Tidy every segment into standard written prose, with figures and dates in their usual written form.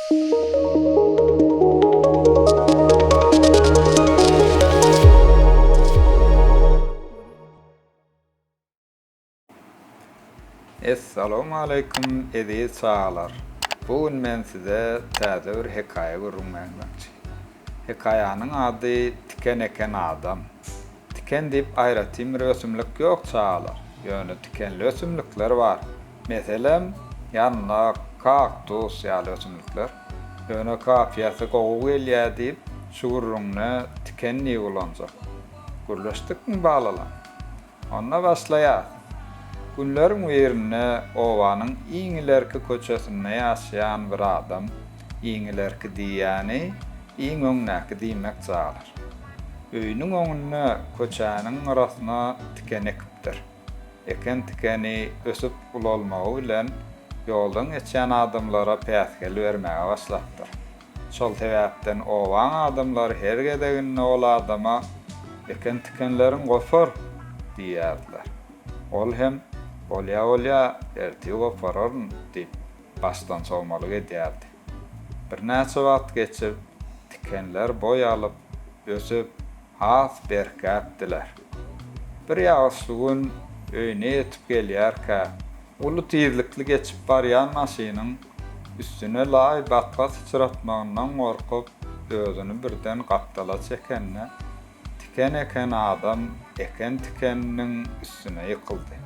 Essalawmaleýkum eziz çagalar! Bu gün men size täze bir hekaýa gürrüň bermekçi. Hekaýanyň ady Tiken eken adam. Tiken diýip aýratyn bir ösümlik ýok çagalar. Ýöne tikenli ösümlikler bar. Meselem, ýandak, kaktus ýaly ösümlikler. Ýöne kapiýasy gowy gelýär diýip şu gürrüňde tiken diýip ulanjak. Gürleşdikmi balalam? Onda başlaýas. Günleriň birinde obanyň iň ilerki köçesinde ýaşaýan bir adam, iň ilerki diýýäni, iň öňdäki diýmek çagalar. Öýüniň öňünde köçäniň gyrasyna tiken ekipdir. Eken tikeni ösüp ulalmagy bilen ýoldan geçýän adamlara päsgel bermäge başlapdyr. Şol sebäpden obaň adamlary her gezeginde ol adama, Eken tikenleriň gopar! diýýärdiler. Ol hem, Bolýa, bolýa, ertir gopararyn diýip, başdan sowmalyk edýärdi. Birnäçe wagt geçip, tikenler boý alyp, ösüp, has berkäpdiler. Bir ýagyşly gün öýüne ýetip gelýärkä, uly tizlikli geçip barýan maşynyň üstüne laý batga syçratmagyndan gorkup, özüni birden gapdala çekende, tiken eken adam eken tikeniniň üstüne ýykyldy.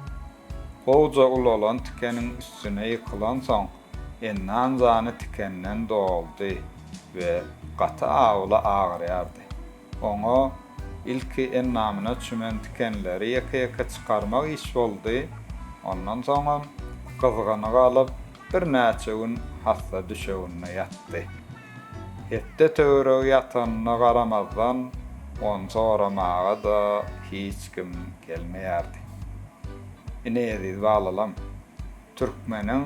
Gowja ulalan tikeniň üstüne ýykylansoň, endam-jany tikenden doldy we gaty awuly agyrýardy. Oňa ilki endamyna çümen tikenleri ýeke-ýeke çykarmak iş boldy, ondan soňam gyzgyny galyp, birnäçe gün hassa düşeginde ýatdy. Hepde töweregi ýatanyna garamazdan, ony soramaga-da hiç kim gelmeýärdi. Ine, eziz balalam, türkmeniň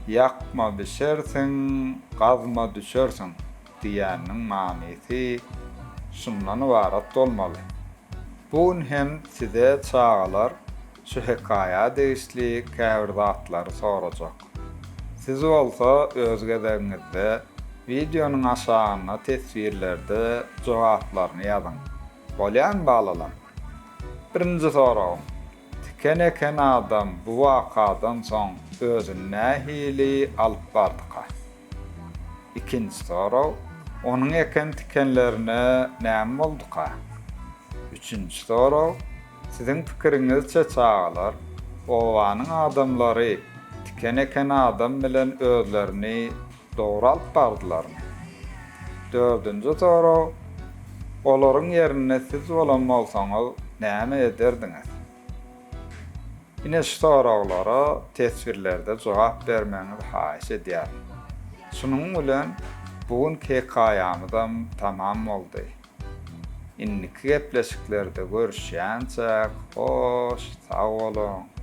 Ýakma bişersiň, gazma düşersiň diýýäniniň manysy şundan ybarat bolmaly. Bu gün hem size çagalar şu hekaýa degişli käbir zatlary sorajak. Siz bolsa öz gezegiňizde wideonyň aşagynda teswirlerde jogaplaryny ýazyň. Bolýamy balalar? Birinji soragym. Tiken eken adam bu wakadan soň özüni nähili alyp bardyka? Ikinji sorag, onuň eken tikenlerine näme bolduka? Üçünji sorag, siziň pikiriňizçe çagalar, obanyň adamlary tiken eken adam bilen özlerini dogry alyp bardylarmy? Dördünji sorag, olaryň ýerinde siz bolan bolsaňyz näme ederdiňiz? Ine şu soraglara teswirlerde jogap bermegiňizi haýyş edýärin. Şunuň bilen bu günki hekaýamyzam tamam boldy. Indiki gepleşiklerde görüşýänçäk hoş sag boluň!